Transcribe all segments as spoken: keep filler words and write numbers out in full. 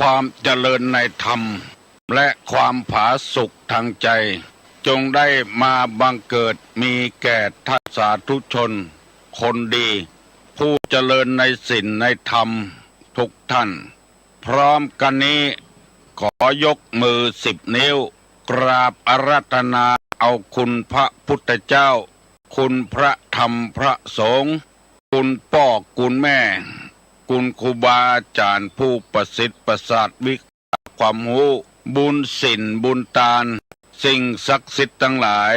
ความเจริญในธรรม และความผาสุกทางใจ จงได้มาบังเกิดมีแก่ท่านสาธุชนคนดี ผู้เจริญในศีลในธรรมทุกท่าน พร้อมกันนี้ ขอยกมือสิบนิ้ว กราบอาราธนาเอาคุณพระพุทธเจ้า คุณพระธรรมพระสงฆ์ คุณป้อคุณแม่ คุณครูบาอาจ๋ารย์ผู้ประสิทธิ์ประสาทวิชาความฮู้ บุญศีลบุญตาน สิ่งศักดิ์สิทธิ์ตังหลาย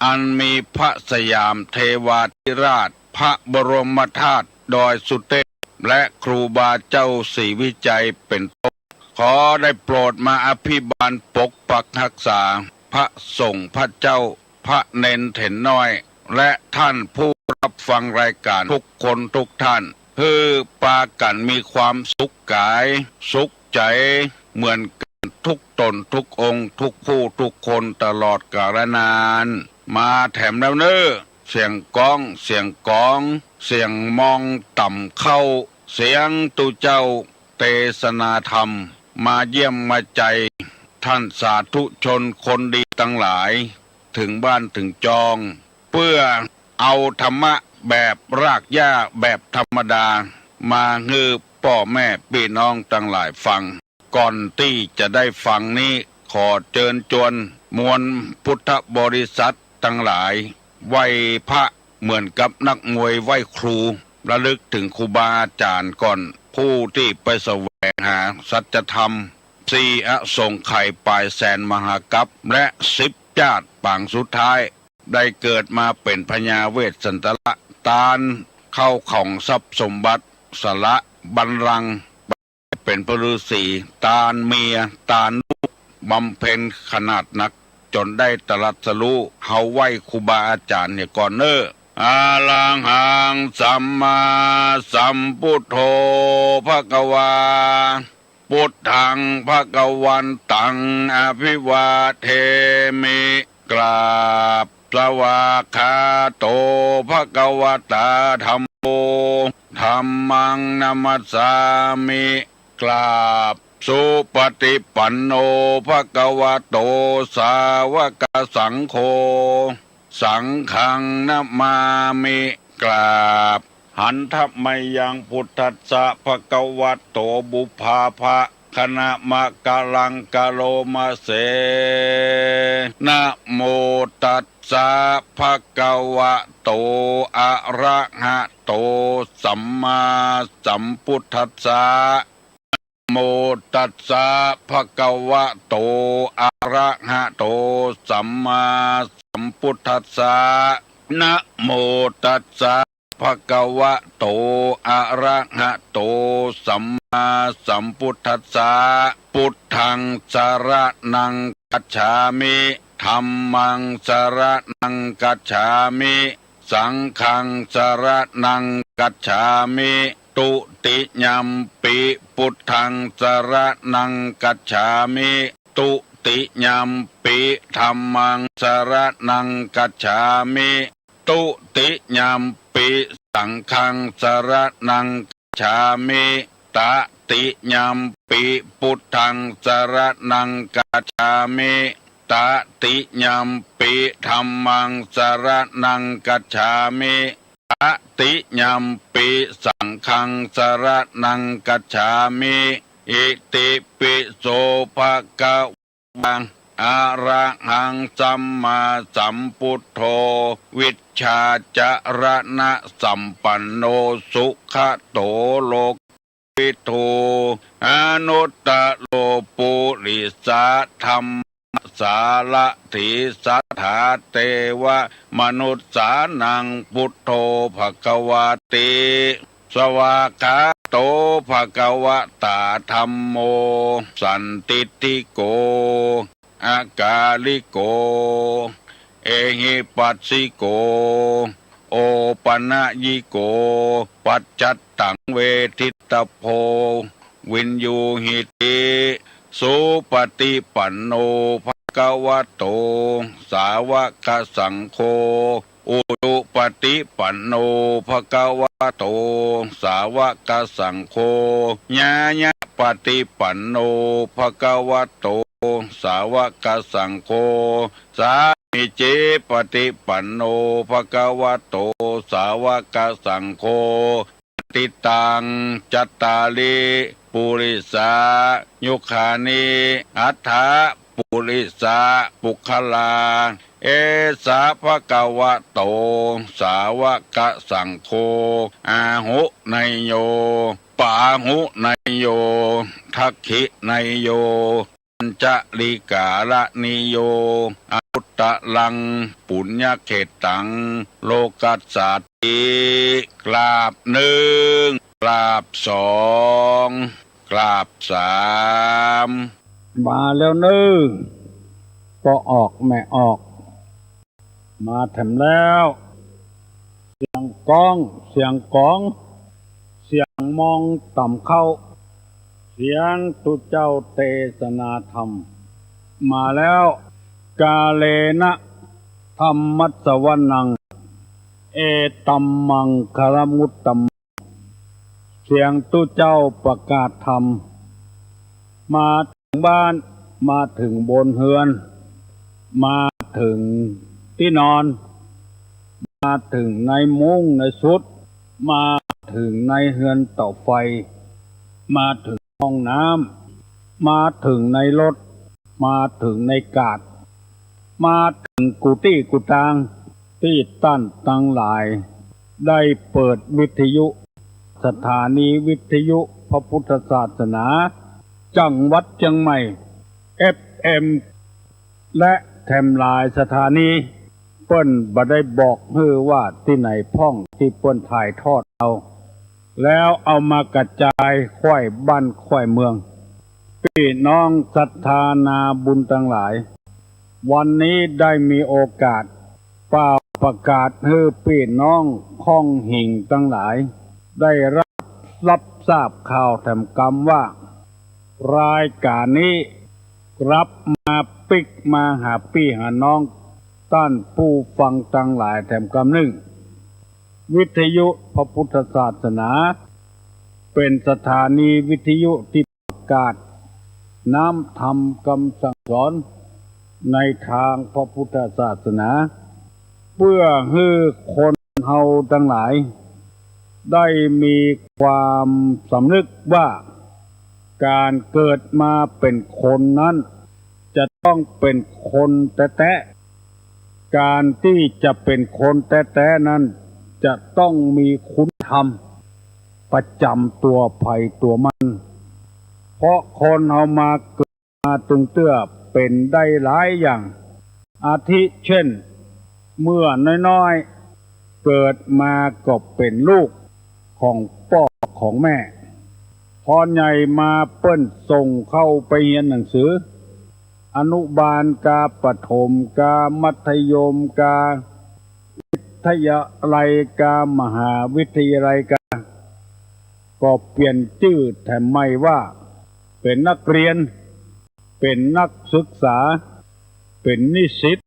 อันมีพระสยามเทวาธิราช พระบรมธาตุดอยสุเทพ และครูบาเจ้าศรีวิชัยเป็นต้น ขอได้โปรดมาอภิบาลปกปักรักษา พระสงฆ์พระเจ้า พระเณรเถรน้อย และท่านผู้รับฟังรายการทุกคนทุกท่าน หื้อปากั๋นมีความสุขก๋าย สุขใจ๋ เหมือนกั๋นทุกต๋นทุกองค์ ทุกผู้ทุกคนตลอดกาลนาน มาแถมแล้วเน่อ เสียงก้อง เสียงก๋อง เสียงมองต่ำเข้า เสียงตุ๊เจ้าเตสนาธรรม มาเยี่ยมมาใจ๋ท่านสาธุชนคนดีตังหลาย เถิงบ้านเถิงจอง เปื้อเอาธรรมะแบบรากหญ้าแบบธรรมดา มาหื้อป้อแม่ปี้น้องตังหลายฟัง ก่อนตี้จะได้ฟังนี้ ขอเจิญจวนมวลพุทธบริษัทตังหลาย ไหว้พระเหมือนกับนักมวยไหว้ครู ระลึกเถิงครูบาอาจ๋ารย์ก่อน ผู้ตี้ไปแสวงหาสัจธรรม สี่อสงไขยป๋ายแสนมหากัป และสิบจาติปางสุดท้าย ได้เกิดมาเป๋นพญาเวสสันตระ ตานเข้าของทรัพย์สมบัติ สละบัลลังก์ เป๋นพระฤาษี ตานเมีย ตานลูก บำเพ็ญขนาดนัก จ๋นได้ตรัสรู้ เฮาไหว้ครูบาอาจ๋ารย์เหียก่อนเน่อ อะระหัง สัมมาสัมพุทโธ ภะคะวา พุทธัง ภะคะวันตัง อะภิวาเทมิ กราบ สวากขาโต ภะคะวะตา ธัมโม ธัมมัง นะมัสสามิ กราบ สุปฏิปันโน ภะคะวะโต สาวกสังโฆ สังฆัง นะมามิ กราบ หันทะมะยัง พุทธัสสะ ภะคะวะโต ปุพพาภะคะนะมะกะลังกะโลมะเส นะโมตัสสะ ภะคะวะโต อะระหะโต สัมมาสัมพุทธัสสะ โมตัสสะ ภะคะวะโต อะระหะโต สัมมาสัมพุทธัสสะ นะโมตัสสะ ภะคะวะโต อะระหะโต สัมมาสัมพุทธัสสะ พุทธัง สะระณัง คัจฉามิ ธัมมัง สะระณัง คัจฉามิ สังฆัง สะระณัง คัจฉามิ ตุติยัมปิ พุทธัง สะระณัง คัจฉามิ ตุติยัมปิ ธัมมัง สะระณัง คัจฉามิ ตุติยัมปิ สังฆัง สะระณัง คัจฉามิ ตะติยัมปิ พุทธัง สะระณัง คัจฉามิ ตะติยัมปิ ธัมมัง สะระณัง คัจฉามิ ตะติยัมปิ สังฆัง สะระณัง คัจฉามิ อิติปิโส ภะคะวะ อะระหัง สัมมาสัมพุทโธ วิชชาจะระณะสัมปันโน สุขะโต โลกวิทู อนุตตะโร ปุริสะธัมมะสารถี สัทธาเตวะมนุสสานัง พุทโธ ภะคะวาติ สวากขาโต ภะคะวะตา ธัมโม สันทิฏฐิโก อะกาลิโก เอหิปัสสิโก โอปะนะยิโก ปัจจัตตัง เวทิตตะโพ วินยูหิติ สุปฏิปันโน ภะคะวะโต สาวกสังโฆ อุจุปฏิปันโน ภะคะวะโต สาวกสังโฆ ญาญา ปะติปันโน ภะคะวะโต สาวะกะสังโฆ สามีจิ ปะติปันโน ภะคะวะโต สาวะกะสังโฆ ยะติตัง จัตตาริ ปุริสายุคานิ อัฏฐะ ปุริสาปุคคลา เอสะ ภะคะวะโต สาวะกะสังโฆ อาหุเนยโย ปาหุเนยโย ทักขิเนยโย ปัญจลีกาละนิโย อนุตตะรัง ปุญญะเขตตัง โลกัสสาติ กราบนึ่ง กราบสอง กราบสาม มาแล้วนึ่ง ป้อออกแม่ออก มาแถมแล้ว เสียงก้อง เสียงก๋อง เสียงมองต่ำเข้า เสียงตุ๊เจ้าเตสนาธรรม มาแล้ว กาเลนะ ธัมมัสสวนัง เอตัมมังคละมุตตัม เสียงตุ๊เจ้าประกาศธรรม มาเถิงบ้าน มาเถิงบนเฮือน มาเถิงตี้นอน มาเถิงในมุ้งในสุด มาเถิงในเฮือนเตาไฟ มาเถิงห้องน้ำ มาเถิงในรถ มาเถิงในกาด มาเถิงกู้ตี้กู้ตาง ตี้ต้านตังหลาย ได้เปิดวิทยุ สถานีวิทยุพระพุทธศาสนา จังหวัดเจียงใหม่ เอฟเอ็ม และแถมหลายสถานี เปิ้นบ่ได้บอกหื้อว่าตี้ไหนพ่องตี้เปิ้นถ่ายทอดเอา แล้วเอามากระจายคว่ายบ้านคว่ายเมือง ปี้น้องศรัทธานาบุญตังหลาย วันนี้ได้มีโอกาส เป่าประกาศหื้อปี้น้องข้องหิ่งตังหลาย ได้รับ รับทราบข่าวแถมกำว่า รายก๋านนี้กลับมาปิ๊กมาหาปี้หาน้อง ต้านผู้ฟังตังหลายแถมกำนึ่ง วิทยุพระพุทธศาสนา เป๋นสถานีวิทยุตี้ประกาศน้ำธรรมกำสั่งสอนในตางพระพุทธศาสนา เปื้อหื้อคนเฮาตังหลาย ได้มีความสำนึกว่า ก๋านเกิดมาเป๋นคนนั้น จะต้องเป๋นคนแต๊ๆ ก๋านตี้จะเป๋นคนแต๊ๆ นั้น จะต้องมีคุณธรรมประจ๋ำตั๋วใผตั๋วมัน เพราะคนเฮามาเกิดมาตึงเตื้อเป๋นได้หลายอย่าง อาทิเช่น เมื่อน้อยๆ เกิดมาก็เป๋นลูกของป้อของแม่ พอใหญ่มาเปิ้นส่งเข้าไปเฮียนหนังสือ อนุบาลกา ประถมกา มัธยมกา วิทยาลัยกา มหาวิทยาลัยกา ก็เปลี่ยนจื้อแถมใหม่ว่า เป๋นนักเรียน เป๋นนักศึกษา เป๋นนิสิต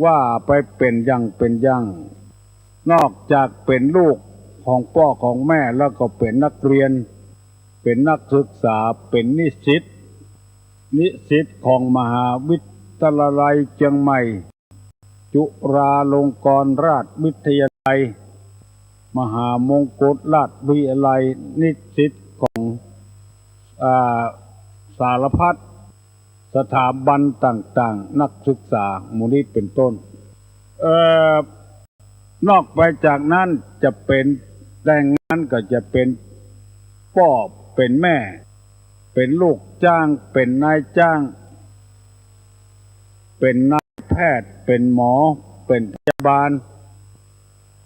ว่าไปเป๋นอย่างเป๋นอย่าง นอกจากเป๋นลูกของป้อของแม่แล้วก็เป๋นนักเรียน เป๋นนักศึกษา เป๋นนิสิต นิสิตของมหาวิทยาลัยเจียงใหม่ จุฬาลงกรณราชวิทยาลัย มหามงกุฏราชวิทยาลัย นิสิตของ อ่า สารพัดสถาบันต่างๆ นักศึกษาหมู่นี้เป๋นต้น เอ่อ นอกไปจากนั้นจะเป๋นแต่งงานก็จะเป๋นป้อเป๋นแม่ เป๋นลูกจ้าง เป๋นนายจ้าง เป๋นนายแพทย์ เป๋นหมอ เป๋นพยาบาล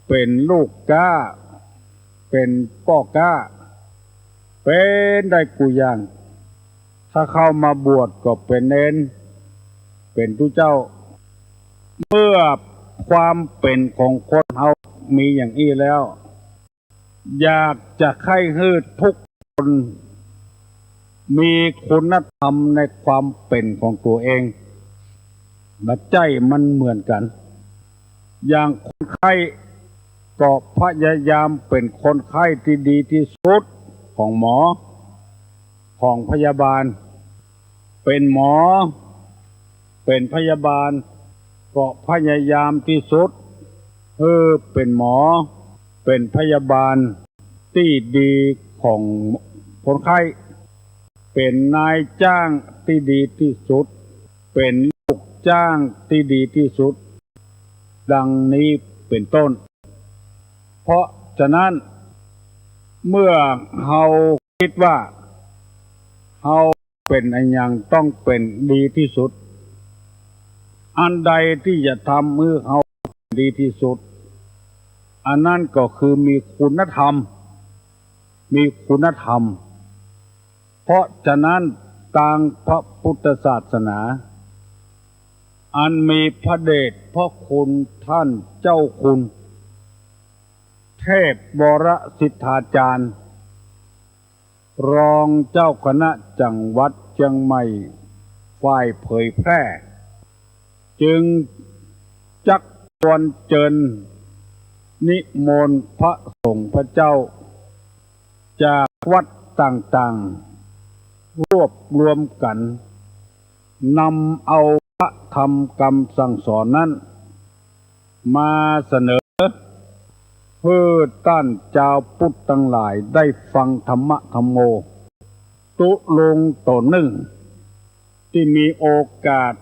เป๋นลูกก๊า เป๋นป้อก๊า เป๋นได้กู้อย่าง ถ้าเข้ามาบวชก็เป๋นเณร เป๋นตุ๊เจ้า เมื่อความเป๋นของคนเฮามีอย่างอี้แล้ว อยากจะใค่หื้อทุกคนมีคุณธรรมในความเป๋นของตั๋วเอง บ่ใจ้มันเหมือนกั๋น อย่างคนไข้ก็พยายามเป๋นคนไข้ตี้ดีตี้สุดของหมอ ของพยาบาล เป๋นหมอ เป๋นพยาบาล ก็พยายามตี้สุด หื้อเป๋นหมอ เป๋นพยาบาลตี้ดีของคนไข้ เป๋นนายจ้างตี้ดีตี้สุด เป๋นลูกจ้างตี้ดีตี้สุด ดังนี้เป๋นต้น เพราะฉะนั้น เมื่อเฮา กึ๊ดว่า เฮาเป๋นอะหยังต้องเป๋นดีตี้สุด อันใดตี้จะทำหื้อเฮาดีตี้สุด อันนั้นก็คือมีคุณธรรม มีคุณธรรม เพราะฉะนั้นตางพระพุทธศาสนา อันมีพระเดชพระคุณต้านเจ้าคุณ เทพวรสิทธาจารย์ รองเจ้าคณะจังหวัดเจียงใหม่ ฝ่ายเผยแพร่ จึงจักควรเจิญนิมนต์พระสงฆ์พระเจ้า จากวัดต่างๆ รวบรวมกั๋น นำเอาพระธรรมกำสั่งสอนนั้น มาเสนอ หื้อต้านจาวพุทธตังหลายได้ฟังธรรมะธัมโม ตุ๊ลุงต๋นนึ่ง ตี้มีโอกาส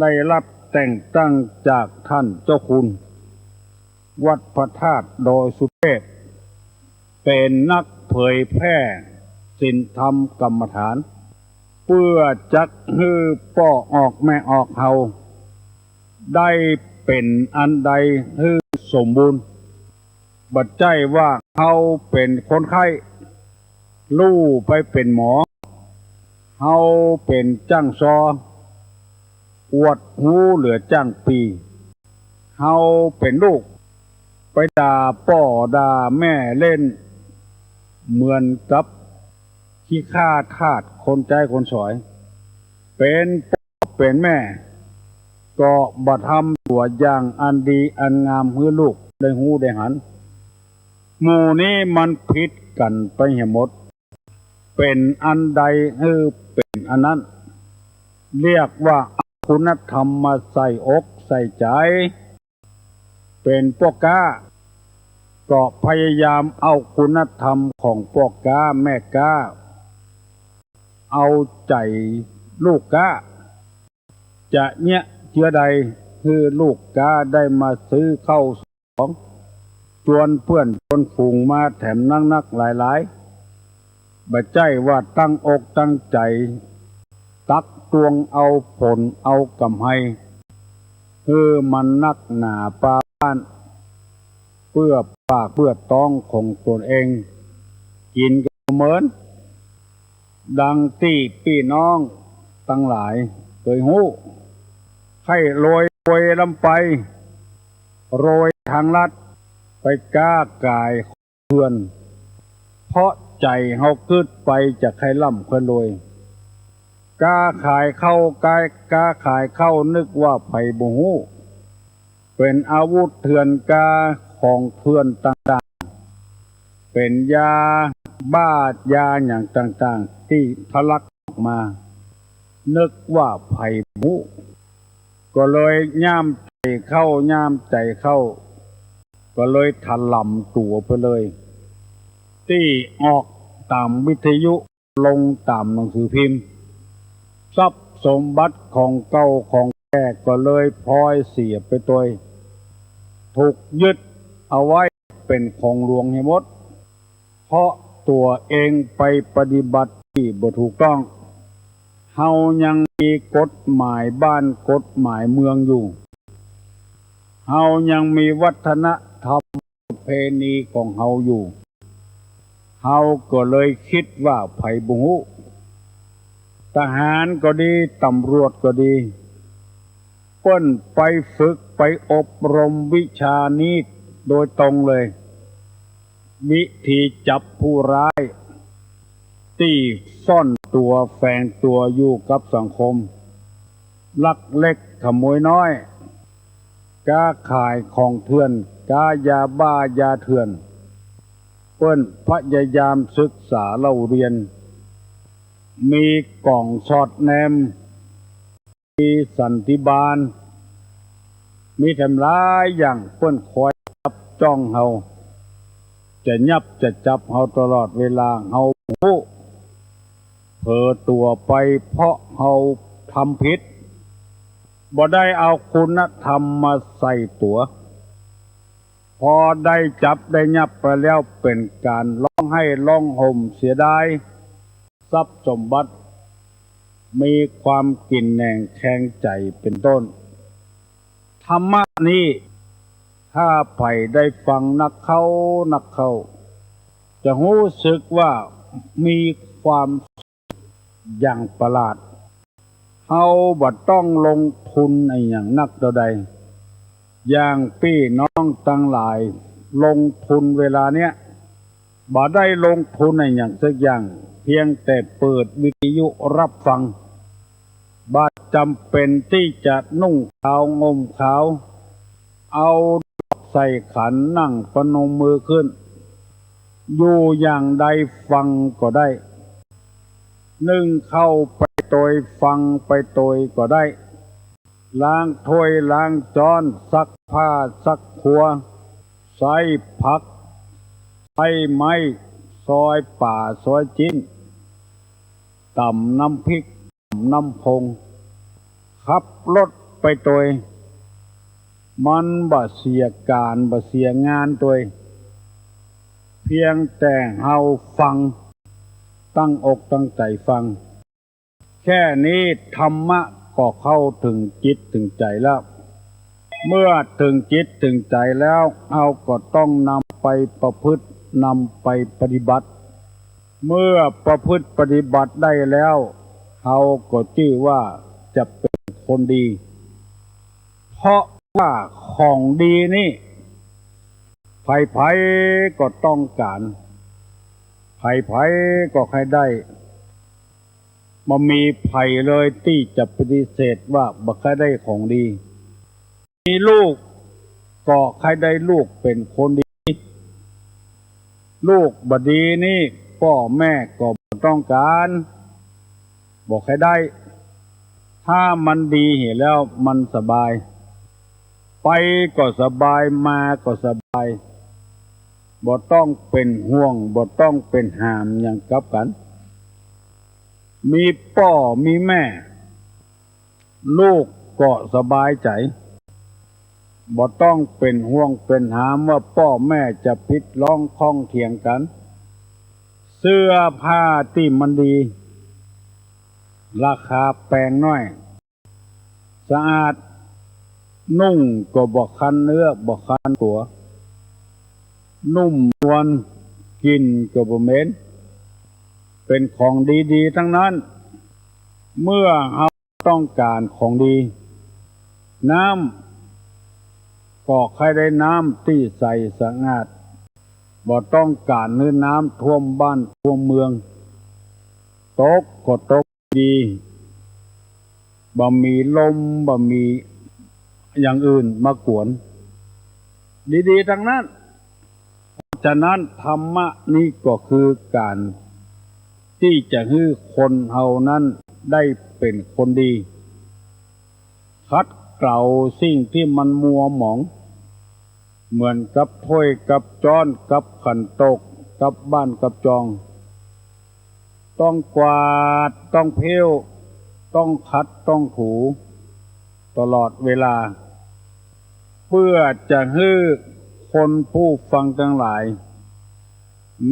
ได้ฮับแต่งตั้งจากต้านเจ้าคุณ วัดพระธาตุดอยสุเทพ เป๋นนักเผยแพร่ศีลธรรมกรรมฐาน เปื้อจักหื้อป้อออกแม่ออกเฮา ได้เป๋นอันใดหื้อสมบูรณ์ บ่ใจ้ว่าเฮาเป๋นคนไข้ ลู่ไปเป๋นหมอ เฮาเป๋นจ้างซอ อวดฮู้เหลือจ้างปี เฮาเป๋นลูก ไปด่าป้อด่าแม่เล่น เหมือนกับขี้ข้าทาสคนใจ๊คนสอย เป๋นป้อเป๋นแม่ ก็บ่ทำตั๋วอย่างอันดีอันงามหื้อลูกได้ฮู้ได้หัน หมู่นี้มันผิดกั๋นไปเหียหมด เป๋นอันใดหื้อเป๋นอันนั้น เรียกว่าเอาคุณธรรมมาใส่อกใส่ใจ๋ เป๋นป้อก๊า ก็พยายามเอาคุณธรรมของป้อก๊าแม่ก๊า เอาใจ๋ลูกก๊า จะเยียะเจื้อใด หื้อลูกก๊าได้มาซื้อข้าวซื้อของ จวนเปื้อนจวนฝูงมาแถมนักๆ หลายๆ บ่ใจ้ว่าตั้งอกตั้งใจ๋ ตักตวงเอาผลเอาก๋ำไร หื้อมันนักหนาปาบ้าน เปื้อปากเปื้อต๊องของตนเอง กิ๋นก็บ่เหมิน ดังตี้ปี้น้องตังหลายเกยฮู้ ใค่รวยรวยล้ำไป รวยตางลัด ไปก๊าก๋ายเถื่อน เพราะใจ๋เฮากึ๊ดไปจะใค่ล้ำใค่รวย ก๊าขายข้าว ก๊า ก๊าขายข้าวนึกว่าใผบ่ฮู้ เป๋นอาวุธเถื่อนก๊าของเถื่อนต่างๆ เป๋นยาบ้ายาหยังต่างๆ ตี้ทะลักออกมา นึกว่าใผบ่ฮู้ ก็เลยย่ามใจ๋เข้า ย่ามใจ๋เข้า ก็เลยถล่มตั๋วไปเลย ตี้ออกต๋ามวิทยุ ลงต๋ามหนังสือพิมพ์ ทรัพย์สมบัติของเก่าของแก่ก็เลยพลอยเสียไปตวย ถูกยึดเอาไว้เป๋นของหลวงเหียหมด เพราะตั๋วเองไปปฏิบัติตี้บ่ถูกต้อง เฮายังมีกฎหมายบ้านกฎหมายเมืองอยู่ เฮายังมีวัฒนธรรมประเพณีของเฮาอยู่ เฮาก็เลยกึ๊ดว่าใผบ่ฮู้ ทหารก็ดี ตำรวจก็ดี เปิ้นไปฝึกไปอบรมวิชานี้โดยตรงเลย วิธีจับผู้ร้ายตี้ซ่อนตั๋วแฝงตั๋วอยู่กับสังคม ลักเล็กขโมยน้อย ก๊าขายของเถื่อน ก๊ายาบ้ายาเถื่อน เปิ้นพยายามศึกษาเล่าเรียน มีก๋องสอดแนม มีสันติบาล มีแถมหลายอย่างเปิ้นคอยจับจ้องเฮา จะยับจะจับเฮาตลอดเวลา เฮาบ่ฮู้ เผลอตั๋วไปเพราะเฮาทำผิด บ่ได้เอาคุณธรรมมาใส่ตั๋ว พอได้จับได้ยับไปแล้วเป๋นก๋านฮ้องไห้ฮ้องฮ่มเสียดาย ทรัพย์สมบัติ มีความกินแหนงแคลงใจ๋เป๋นต้น ธรรมะนี้ ถ้าใผได้ฟังนักเข้านักเข้า จะฮู้สึกว่ามีความสุขอย่างประหลาด เฮาบ่ต้องลงทุนอะหยังนักเต้าใด อย่างปี้น้องตังหลายลงทุนเวลาเนี้ย บ่ได้ลงทุนอะหยังสักอย่าง เพียงแต่เปิดวิทยุฮับฟัง บ่จำเป๋นตี้จะนุ่งขาวห่มขาว เอาดอกใส่ขัน นั่งปนมมือขึ้น อยู่อย่างใดฟังก็ได้ นึ่งข้าวไปตวย ฟังไปตวยก็ได้ ล้างถ้วยล้างจ๊อน ซักผ้าซักครัว ใส้ผัก ใส้ไม้ ซอยป๋าซอยจิ๊น ต๋ำน้ำพริก ต๋ำน้ำพง ขับรถไปตวย มันบ่เสียก๋านบ่เสียงานตวย เพียงแต่เฮาฟัง ตั้งอกตั้งใจ๋ฟัง แค่นี้ธรรมะก็เข้าเถิงจิตเถิงใจ๋แล้ว เมื่อเถิงจิตเถิงใจ๋แล้ว เฮาก็ต้องนำไปประพฤติ นำไปปฏิบัติ เมื่อประพฤติปฏิบัติได้แล้ว เฮาก็จื้อว่าจะเป๋นคนดี เพราะว่าของดีนี้ ใผๆ ก็ต้องก๋าน ใผๆ ก็ใค่ได้ บ่มีใผเลยตี้จะปฏิเสธว่าบ่ใค่ได้ของดี มีลูกก็ใค่ได้ลูกเป๋นคนดี ลูกบ่ดีนี้ ป้อแม่ก็บ่ต้องก๋าน บ่ใค่ได้ ถ้ามันดีเหียแล้วมันสบาย ไปก็สบาย มาก็สบาย บ่ต้องเป๋นห่วง บ่ต้องเป๋นหามหยังกับกั๋น มีป้อมีแม่ ลูกก็สบายใจ๋ บ่ต้องเป๋นห่วงเป๋นหามว่าป้อแม่จะผิดร้องข้องเถียงกั๋น เสื้อผ้าตี้มันดี ราคาแปงน้อย สะอาด นุ่งก็บ่คันเนื้อบ่คันตั๋ว นุ่มนวล กลิ่นก็บ่เหม็น เป๋นของดีๆ ตังนั้น เมื่อเฮาต้องก๋านของดี น้ำก็ใค่ได้น้ำตี้ใสสะอาด บ่ต้องก๋านหื้อน้ำท่วมบ้านท่วมเมือง ตกก็ตกดี บ่มีลม บ่มีอย่างอื่นมากวน ดีๆ ตังนั้น เพราะฉะนั้นธรรมะนี้ก็คือก๋านตี้จะหื้อคนเฮานั้นได้เป๋นคนดี ขัดเกลาสิ่งตี้มันมัวหมอง เหมือนกับถ้วยกับจ๊อน กับขันโตก กับบ้านกับจอง ต้องกวาด ต้องเผี้ยว ต้องขัด ต้องถู ตลอดเวลา เพื่อจะหื้อคนผู้ฟังตังหลาย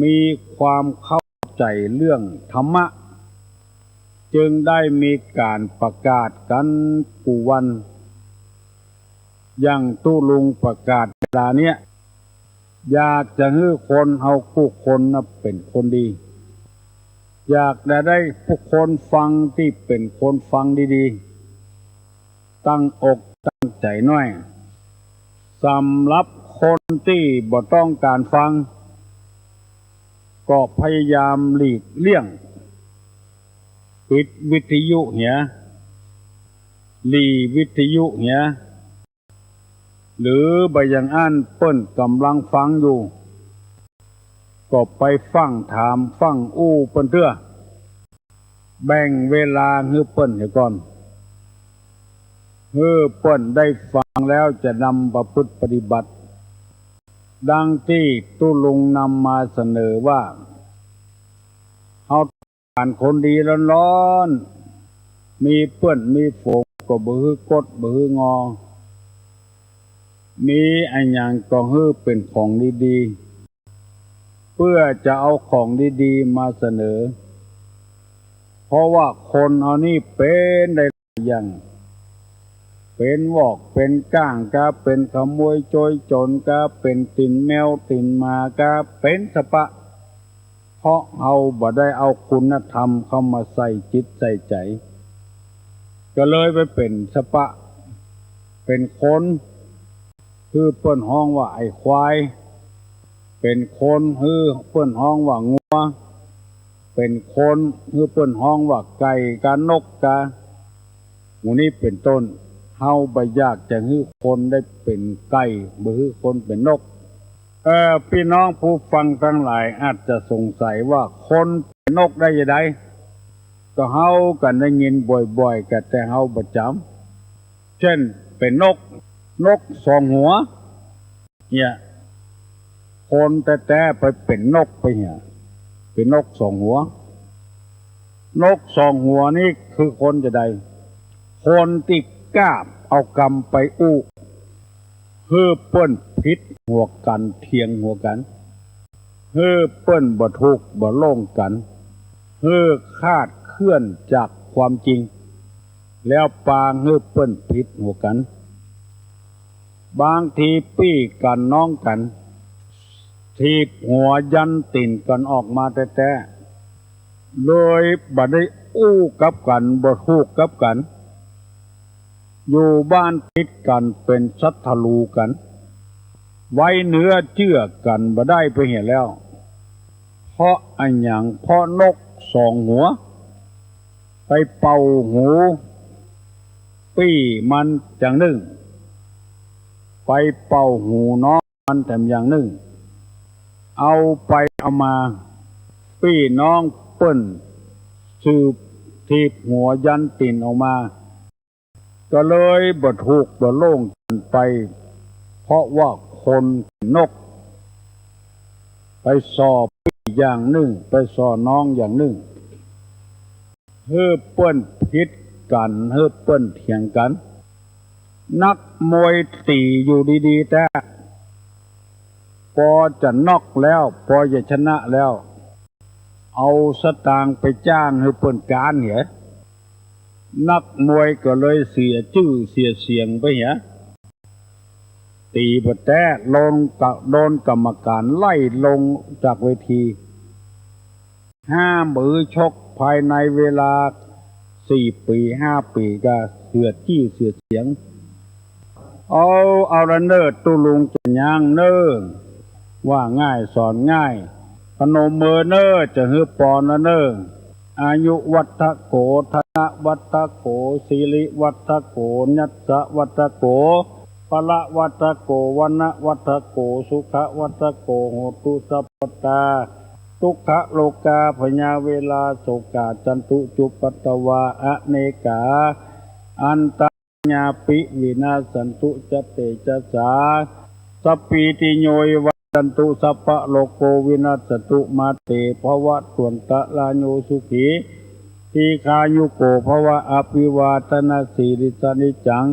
มีความเข้าใจ๋เรื่องธรรมะ จึงได้มีก๋านประกาศกั๋นกู้วัน อย่างตุ๊ลุงประกาศเวลาเนี้ย อยากจะหื้อคนเฮากู้คนน่ะเป๋นคนดี อยากจะได้ผู้คนฟังตี้เป๋นคนฟังดีๆ ตั้งอกตั้งใจ๋หน้อย สำหรับคนตี้บ่ต้องก๋านฟัง ก็พยายามหลีกเลี่ยง ปิดวิทยุเหีย หลีวิทยุเหีย หรือบ่อย่างอั้นเปิ้นก่ำลังฟังอยู่ ก็ไปฟั่งถามฟั่งอู้เปิ้นเตื้อ แบ่งเวลาหื้อเปิ้นเหียก่อน หื้อเปิ้นได้ฟังแล้วจะนำประพฤติปฏิบัติ ดังตี้ตุ๊ลุงนำมาเสนอว่า เฮา การคนดีล้อนๆ มีเปื้อนมีฝูงก็บ่หื้อกดบ่หื้องอ มีอะหยังก็หื้อเป๋นของดีๆ เปื้อจะเอาของดีๆ มาเสนอ เพราะว่าคนเฮานี่เป๋นได้หลายอย่าง เป๋นวอกเป๋นก้างกา เป๋นขโมยโจรจ๋นกา เป๋นตี๋นแมวตี๋นหมากา เป๋นสะปะ เพราะเฮาบ่ได้เอาคุณธรรมเข้ามาใส่จิตใส่ใจ๋ ก็เลยไปเป๋นสะปะ เป๋นคน หื้อเปิ้นฮ้องว่าไอ้ควาย เป๋นคน หื้อเปิ้นฮ้องว่างัว เป๋นคน หื้อเปิ้นฮ้องว่าไก่กานกกา หมู่นี้เป๋นต้น เฮาบ่อยากจะหื้อคนได้เป๋นไก่ บ่หื้อคนเป๋นนก เอ่อ ปี้น้องผู้ฟังตังหลายอาจจะสงสัยว่าคนเป๋นนกได้จาใด ก็เฮากั๋นได้ยินบ่อยๆ กั๋นแต่เฮาบ่จ๋ำ เจ้น เป๋นนก นกสองหัว เนี่ย คนแต๊ๆ ไปเป๋นนกไปเหีย เป๋นนกสองหัว นกสองหัวนี่คือคนจาใด คนตี้ก้าเอากำไปอู้ หื้อเปิ้นผิดหัวกั๋น เถียงหัวกั๋น หื้อเปิ้นบ่ถูกบ่โล่งกั๋น หื้อคลาดเคลื่อนจากความจริง แล้วปางหื้อเปิ้นผิดหัวกั๋น บางทีปี้กั๋นน้องกั๋น ถีบหัวยันตี๋นกั๋นออกมาแต๊ๆ เลยบ่ได้อู้กับกั๋น บ่ถูกกับกั๋น อยู่บ้านติดกั๋นเป๋นศัตรู๋กั๋น ไว้เนื้อเจื้อกั๋นบ่ได้ไปเหียแล้ว เพราะอะหยัง เพราะนกสองหัว ไปเป่าหูปี้มันอย่างนึ่ง ไปเป่าหูน้องมันแถมอย่างนึ่ง เอาไปเอามา ปี้น้องเปิ้นสืบถีบหัวยันตี๋นออกมา ก็เลยบ่ถูกบ่โล่งกั๋นไป เพราะว่าคนนก ไปส่อปี้อย่างนึ่ง ไปส่อน้องอย่างนึ่ง หื้อเปิ้นผิดกั๋น หื้อเปิ้นเถียงกั๋น นักมวยตี๋อยู่ดีๆ แต๊ ปอจะน็อกแล้ว ปอจะชนะแล้ว เอาสตางค์ไปจ้างหื้อเปิ้นก๊านเหีย นักมวยก็เลยเสียจื้อเสียเสียงไปเหีย ตี๋บ่แต๊ โดนกะ โดนกรรมก๋านไล่ลงจากเวที ห้ามหื้อชกภายในเวลาสี่ปี๋ห้าปี๋ ก็เสียจื้อเสียเสียง เอา เอาละเน่อ ตุ๊ลุงจะย้างเน่อ ว่าง่ายสอนง่าย พนมมือเน่อ จะหื้อปอนละเน่อ อายุวัฑฒะโข ธนวัฑฒะโข สิริวัฑฒะโข ยัสสะวัฑฒะโข พละวัฑฒะโข วรรณวัฑฒะโข สุขะวัฑฒะโข โหตุสัพพะตา ทุกขะโรกา พยาเวรา โสกา จันตุ จุปปัตตวา อเนกา อันตะ ญาปิ วินาสสันตุ จะเตจะสา สัพพีติโย วิวัชชันตุ สัพพะโรโค วินัสสะตุ มาเต ภะวะตวันตะราโย สุขี ทีฆายุโก ภะวะ อภิวาทะนะสีลิสสะ นิจจัง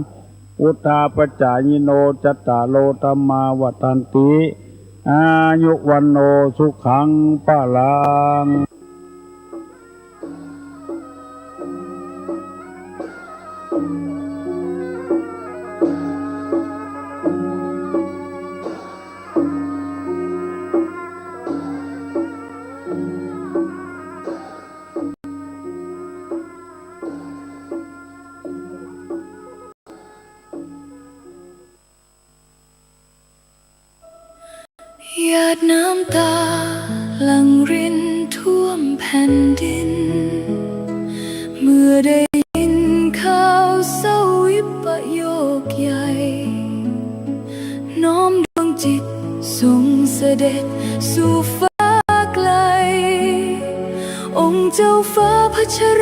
วุฑฒาปะจายิโน จัตตาโร ธัมมา วัฑฒันติ อายุ วัณโณ สุขัง พะลัง หยาดน้ำตาหลั่งรินท่วมแผ่นดิน เมื่อได้ยินข่าวเศร้าวิปโยคใหญ่ น้อมดวงจิตส่งเสด็จสู่ฟ้าไกล องค์เจ้าฟ้าพัชร